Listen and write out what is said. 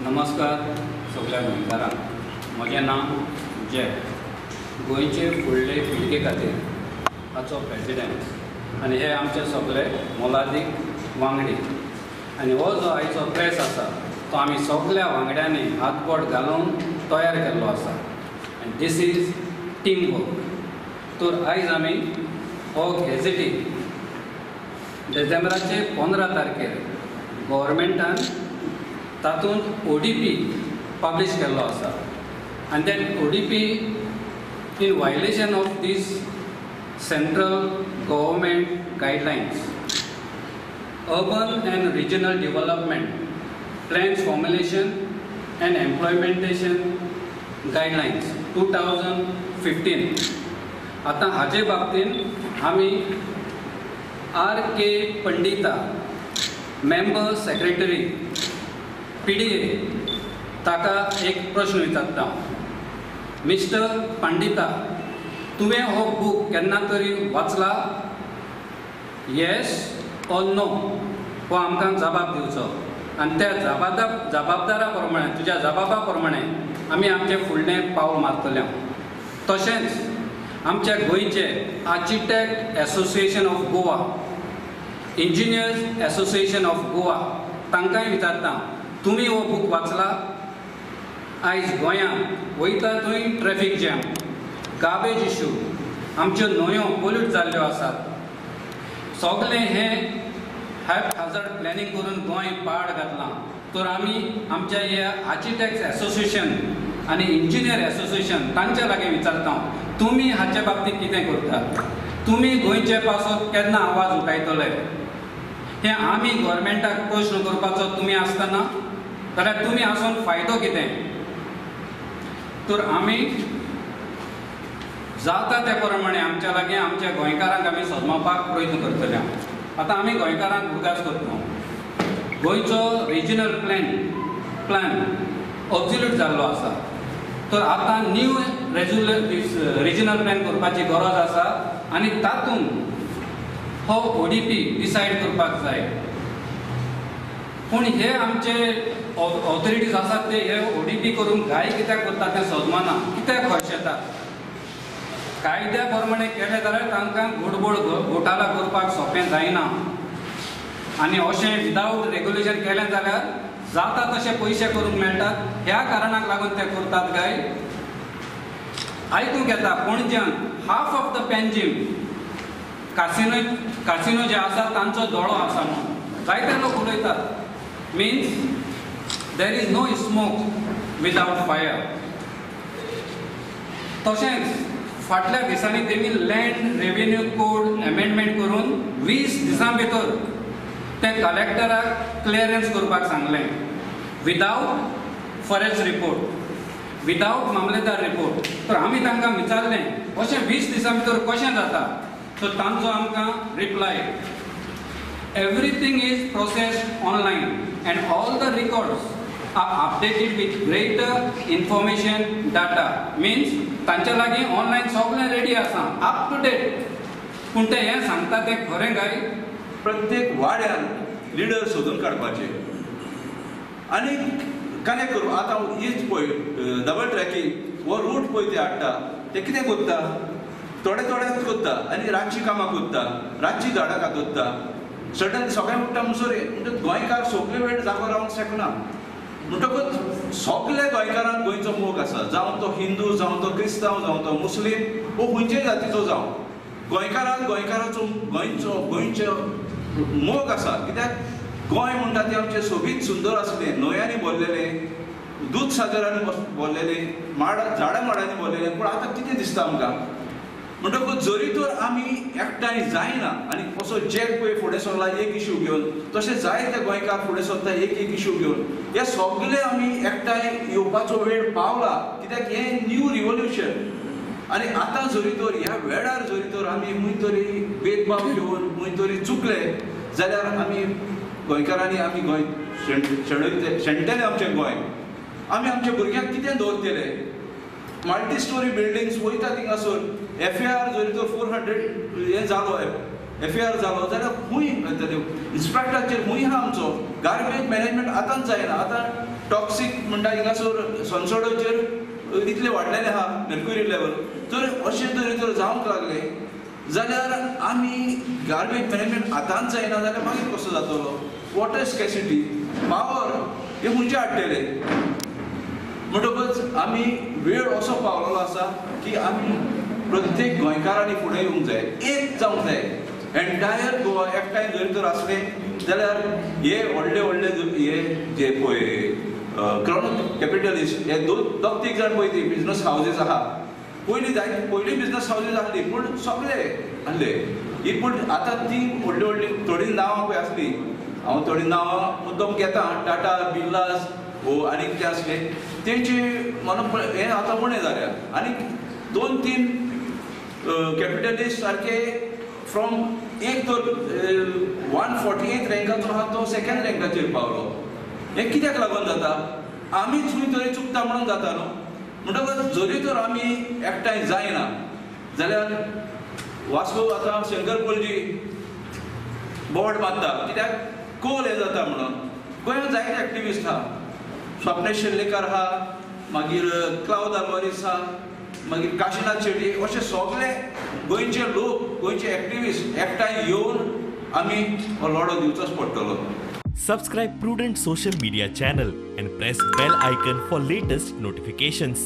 नमस्कार सगळ्या गोंयकारांक. म्हजें नांव जॅक, गोंयचे फुडले पिळगे खातीर हाचो प्रेजिडेंट आनी हे आमचे सगळे मोलादीक वांगडी. आनी हो जो आयचो प्रेस आसा तो आमी सगळ्या वांगड्यांनी हातबोट घालून तयार केल्लो आसा. आनी this is team work. तर आयज आमी हो गॅझेटीक डिसेंबराचे 15 तारखेर गव्हर्मेंटान तातूंत ODP publish केल्लो आसा. आनी that ODP in violation of this central government guidelines, urban and regional development plans formulation and implementation guidelines 2015. आतां हाजे बाबतीन आमी R K. Pandita, member secretary PDA, ताका एक प्रश्न विचारता. मिस्टर पंडिता, तुवें हो बूक केन्ना तरी वाचला? येस ऑर नो हो आमकां जबाब दिवचो. आनी त्या जबाबदारा प्रमाणे, तुज्या जबाबा प्रमाणे आमी आमचें फुडलें पावल मारतले. तशेंच आमच्या गोंयचे architect association of Goa, engineers association of Goa, तांकांय विचारता, तुमी हो बूक वाचला? आयज गोंयांत वयता थंय ट्रॅफीक जॅम, गार्बेज इशू, आमच्यो न्हंयो पोल्यूट जाल्ल्यो आसात. सगळें हें हॅपहॅझर्ड प्लॅनिंग करून गोंय पाड घातलां. तर आमी आमच्या ह्या आर्किटेक्ट्स एसोसिएशन आनी इंजिनियर एसोसिएशन तांच्या लागीं विचारता, तुमी हाचे बाबतींत कितें करतात? तुमी गोंयचे पासत केन्ना आवाज उठायतले? हें आमी गव्हर्मेंटाक प्रश्न करपाचो तुमी आसतना जाल्यार तुमी आसून फायदो कितें? तर आमी जाता त्या प्रमाणे आमच्या लागीं आमच्या गोंयकारांक आमी सजमावपाक प्रयत्न करतले. आतां आमी गोंयकारांक उगास करता. गोंयचो रिजनल प्लॅन ऑब्सोल्यूट जाल्लो आसा. तर आतां न्यू रिजनल प्लॅन करपाची गरज आसा आनी तातूंत हो ODP decide करपाक जाय. पूण हे आमचे ऑथॉरिटीज आसात ते हे ODP करून घाय कित्याक करतात तें सजमाना, कित्याक खर्शेतात? कायद्या प्रमाणे केलें जाल्यार तांकां गोडबोड घोटाळा करपाक सोंपें जायना. आनी अशें विदावट रेगुलेशन केलें जाल्यार जाता तशे पयशे करूंक मेळटात. ह्या कारणाक लागून ते करतात काय? आयकूंक येता पणज्यान half of the Panjim casino जे आसा तांचो दोळो आसा म्हणून जायते लोक उलयतात. Means there is no smoke without fire. तशेंच फाटल्या दिसांनी तेमी लँड रेव्हेन्यू कोड एमेंडमेंट करून 20 दिसां भितर ते कलेक्टराक क्लियरन्स करपाक सांगलें, विदावट फॉरेस्ट रिपोर्ट, विदावट मामलेदार रिपोर्ट. तर आमी तांकां विचारलें अशें 20 दिसां भितर कशें जाता? सो तांचो आमकां reply, everything is processed online and all the records are updated with greater information data. Means तांच्या लागीं ऑनलायन सगळें रेडी आसा, अप टू डेट. पूण ते हें सांगता तें खरें काय? प्रत्येक वाड्यान लिडर सोदून काडपाचे आनी कनेक्ट करूं. आतां हीच पळय डबल ट्रॅकिंग हो रूट पळय ते हाडटा, ते कितें करता, थोडे थोडेच करता आनी रातची कामां करता, रातची झाडां कातरता. सडन सगळें उठ्ठा म्हणसर म्हणटकच गोंयकार सगळे वेळ जागो रावंक शकना. म्हणटकच सगळे गोंयकारांक गोंयचो मोग आसा, जावं तो हिंदू, जावं तो क्रिस्तांव, जावं तो मुस्लीम वो खंयचेय जातीचो जावं, गोंयकारांक गोंयकाराचो गोंयचो गोंयचो मोग आसा. कित्याक गोंय म्हणटा तें आमचें सोबीत सुंदर आसलें, न्हंयांनी भरलेलें, दूद सागरांनी भरलेलें, माड झाडां माडांनी भरलेलें. पूण आतां कितें दिसता आमकां? म्हणटकूच जरी तर आमी एकठांय जायना आनी असो जॅक पळय फुडें सरला एक इशू घेवन, तशें जायते गोंयकार फुडें सरता एक एक इशू घेवन, हे सगळे आमी एकठांय येवपाचो वेळ पावला. कित्याक हें न्यू रिवोल्युशन. आनी आतां जरी तर ह्या वेळार जरी तर आमी खंय तरी भेदभाव घेवन खंय तरी चुकले जाल्यार आमी गोंयकारांनी आमी गोंय शेणटलें आमचें गोंय. आमी आमच्या भुरग्यांक कितें दवरतले? मल्टी स्टोरी बिल्डिंग्स वयता थिंगासर FAR जरी तर 400 हें जालो, FAR जालो जाल्यार खूंय इन्स्पेक्टराचेर खूंय आहा आमचो गार्बेज मॅनेजमेंट आतांच जायना. आतां टॉक्सीक म्हणटा हिंगासर सनसोडाचेर इतले वाडलेले आहा मेर्क्युरी लेवल. तर अशें तरेन जर जावंक लागले जाल्यार आमी गार्बेज मॅनेजमेंट आतांच जायना जाल्यार मागीर कसो जातलो? वॉटर स्कॅसिटी, पावर हे खंयचे हाडटले? म्हणटकच आमी वेळ असो पावलेलो आसा की आमी प्रत्येक गोंयकारांनी फुडें येवंक जाय, एक जावंक जाय. एन्टायर गोवा एकठांय जरी तर आसले जाल्यार हे व्हडले व्हडले हे जे पळय क्राउन कॅपिटलिस्ट हे दोग तीग जाण पळय ती बिजनस हावजीस आहा. पयलीं जाय पयलीं बिजनस हावजीस आसली पूण सगळे आसले ही, पूण आतां ती व्हडली व्हडली थोडीं नांवां पळय आसली, हांव थोडीं नांवां मुद्दम घेता, टाटा, बिर्लास हो आनी कितें आसले तेंचे मन हे आतां उणें जाल्या. आनी 2-3 कॅपिटलिस्ट सारके फ्रॉम एक तर 148 रँकाचो आहा तो सेकंड रँकाचेर पावलो. हें कित्याक लागून जाता? आमीच खंय तरी चुकता म्हणून जाता न्हू. म्हणटकच जरी तर आमी एकठांय जायना जाल्यार वास्को आतां शंकर पोलजी बोट मारता कित्याक कोल हें जाता म्हणून. गोंयांत जायते एक्टिविस्ट आहा, स्वप्नेश शेल्लेकर आहा, मागीर क्लावद आल्वारीस आहा, मागीर काशीनाथ शेट्टी, अशे सगळे गोंयचे लोक, गोंयचे एक्टिविस्ट एकठांय येवन आमी हो लढो दिवचोच पडटलो. Subscribe Prudent Social Media channel and press bell icon for latest notifications.